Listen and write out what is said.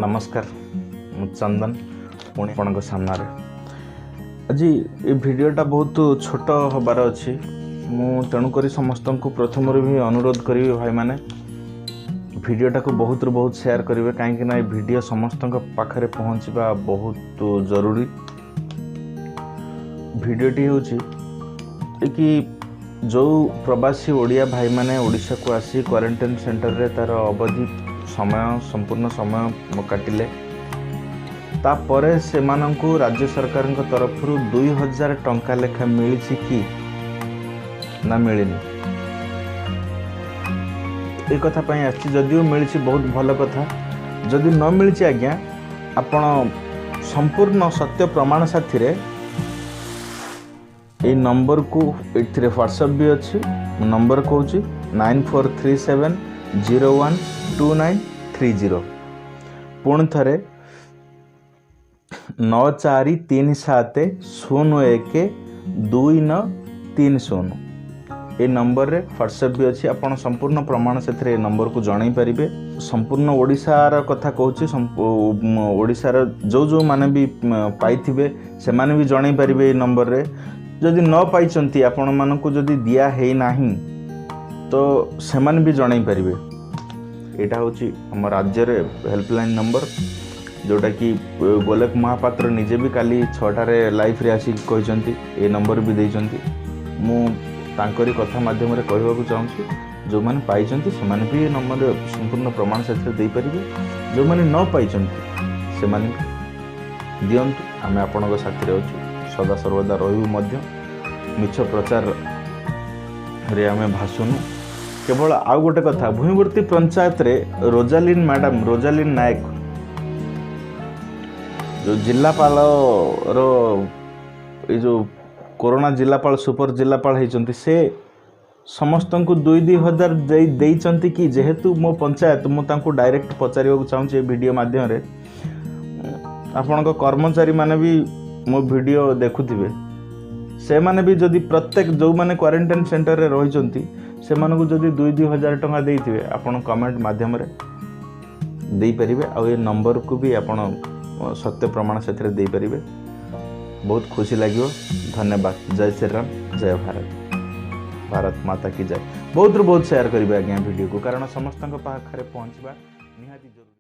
ନମସ୍କାର, ମୁଁ ଚନ୍ଦନ ପୁଣି ଆପଣଙ୍କ ସାମ୍ନାରେ। ଆଜି ଏ ଭିଡ଼ିଓଟା ବହୁତ ଛୋଟ ହେବାର ଅଛି। ମୁଁ ତେଣୁକରି ସମସ୍ତଙ୍କୁ ପ୍ରଥମରୁ ବି ଅନୁରୋଧ କରିବି, ଭାଇମାନେ, ଭିଡ଼ିଓଟାକୁ ବହୁତରୁ ବହୁତ ସେୟାର କରିବେ, କାହିଁକିନା ଏ ଭିଡ଼ିଓ ସମସ୍ତଙ୍କ ପାଖରେ ପହଞ୍ଚିବା ବହୁତ ଜରୁରୀ। ଭିଡ଼ିଓଟି ହେଉଛି କି ଯେଉଁ ପ୍ରବାସୀ ଓଡ଼ିଆ ଭାଇମାନେ ଓଡ଼ିଶାକୁ ଆସି କ୍ୱାରେଣ୍ଟାଇନ୍ ସେଣ୍ଟରରେ ତା'ର ଅବଧି ସମୟ, ସମ୍ପୂର୍ଣ୍ଣ ସମୟ କାଟିଲେ, ତାପରେ ସେମାନଙ୍କୁ ରାଜ୍ୟ ସରକାରଙ୍କ ତରଫରୁ 2000 ଟଙ୍କା ଲେଖା ମିଳିଛି କି ନା ମିଳିନି, ଏ କଥା ପାଇଁ ଆସିଛି। ଯଦିଓ ମିଳିଛି, ବହୁତ ଭଲ କଥା। ଯଦି ନ ମିଳିଛି ଆଜ୍ଞା, ଆପଣ ସମ୍ପୂର୍ଣ୍ଣ ସତ୍ୟ ପ୍ରମାଣ ସାଥିରେ ଏଇ ନମ୍ବରକୁ, ଏଥିରେ ହ୍ୱାଟ୍ସଆପ୍ ବି ଅଛି, ମୁଁ ନମ୍ବର କହୁଛି, 9437012930। ପୁଣି ଥରେ, 9437012930। ଏ ନମ୍ବରରେ ହ୍ୱାଟ୍ସଆପ୍ ବି ଅଛି। ଆପଣ ସମ୍ପୂର୍ଣ୍ଣ ପ୍ରମାଣ ସେଥିରେ ଏ ନମ୍ବରକୁ ଜଣାଇ ପାରିବେ। ସମ୍ପୂର୍ଣ୍ଣ ଓଡ଼ିଶାର କଥା କହୁଛି। ଓଡ଼ିଶାର ଯେଉଁ ଯେଉଁମାନେ ବି ପାଇଥିବେ, ସେମାନେ ବି ଜଣାଇ ପାରିବେ ଏଇ ନମ୍ବରରେ। ଯଦି ନ ପାଇଛନ୍ତି, ଆପଣମାନଙ୍କୁ ଯଦି ଦିଆ ହେଇନାହିଁ, ତ ସେମାନେ ବି ଜଣାଇ ପାରିବେ। ଏଇଟା ହେଉଛି ଆମ ରାଜ୍ୟରେ ହେଲ୍ପଲାଇନ୍ ନମ୍ବର, ଯେଉଁଟାକି ଗୋଲକ ମହାପାତ୍ର ନିଜେ ବି କାଲି 6ଟାରେ ଲାଇଭ୍ରେ ଆସିକି କହିଛନ୍ତି, ଏ ନମ୍ବର ବି ଦେଇଛନ୍ତି। ମୁଁ ତାଙ୍କରି କଥା ମାଧ୍ୟମରେ କହିବାକୁ ଚାହୁଁଛି, ଯେଉଁମାନେ ପାଇଛନ୍ତି ସେମାନେ ବି ଏ ନମ୍ବରରେ ସମ୍ପୂର୍ଣ୍ଣ ପ୍ରମାଣ ସେଥିରେ ଦେଇପାରିବେ। ଯେଉଁମାନେ ନ ପାଇଛନ୍ତି ସେମାନେ ବି ଦିଅନ୍ତୁ। ଆମେ ଆପଣଙ୍କ ସାଥିରେ ଅଛୁ, ସଦା ସର୍ବଦା ରହିବୁ ମଧ୍ୟ। ମିଛ ପ୍ରଚାରରେ ଆମେ ଭାସୁନୁ। କେବଳ ଆଉ ଗୋଟେ କଥା, ଭୂଇଁବର୍ତ୍ତି ପଞ୍ଚାୟତରେ ରୋଜାଲିନ୍ ମ୍ୟାଡ଼ାମ୍, ରୋଜାଲିନ୍ ନାୟକ, ଯେଉଁ ଜିଲ୍ଲାପାଳର ଏଇ ଯେଉଁ କରୋନା ଜିଲ୍ଲାପାଳ, ସୁପର ଜିଲ୍ଲାପାଳ ହେଇଛନ୍ତି, ସେ ସମସ୍ତଙ୍କୁ 2 2 ହଜାର ଦେଇଛନ୍ତି କି? ଯେହେତୁ ମୋ ପଞ୍ଚାୟତ, ମୁଁ ତାଙ୍କୁ ଡାଇରେକ୍ଟ ପଚାରିବାକୁ ଚାହୁଁଛି ଏ ଭିଡ଼ିଓ ମାଧ୍ୟମରେ। ଆପଣଙ୍କ କର୍ମଚାରୀମାନେ ବି ମୋ ଭିଡ଼ିଓ ଦେଖୁଥିବେ। ସେମାନେ ବି ଯଦି ପ୍ରତ୍ୟେକ ଯେଉଁମାନେ କ୍ୱାରେଣ୍ଟାଇନ୍ ସେଣ୍ଟରରେ ରହିଛନ୍ତି, ସେମାନଙ୍କୁ ଯଦି 2 2 ହଜାର ଟଙ୍କା ଦେଇଥିବେ, ଆପଣ କମେଣ୍ଟ ମାଧ୍ୟମରେ ଦେଇପାରିବେ। ଆଉ ଏ ନମ୍ବରକୁ ବି ଆପଣ ସତ୍ୟ ପ୍ରମାଣ ସେଥିରେ ଦେଇପାରିବେ। ବହୁତ ଖୁସି ଲାଗିବ। ଧନ୍ୟବାଦ। ଜୟ ଶ୍ରୀରାମ, ଜୟ ଭାରତ, ଭାରତ ମାତା କି ଜୟ। ବହୁତରୁ ବହୁତ ସେୟାର କରିବେ ଆଜ୍ଞା ଭିଡ଼ିଓକୁ, କାରଣ ସମସ୍ତଙ୍କ ପାଖରେ ପହଞ୍ଚିବା ନିହାତି ଜରୁରୀ।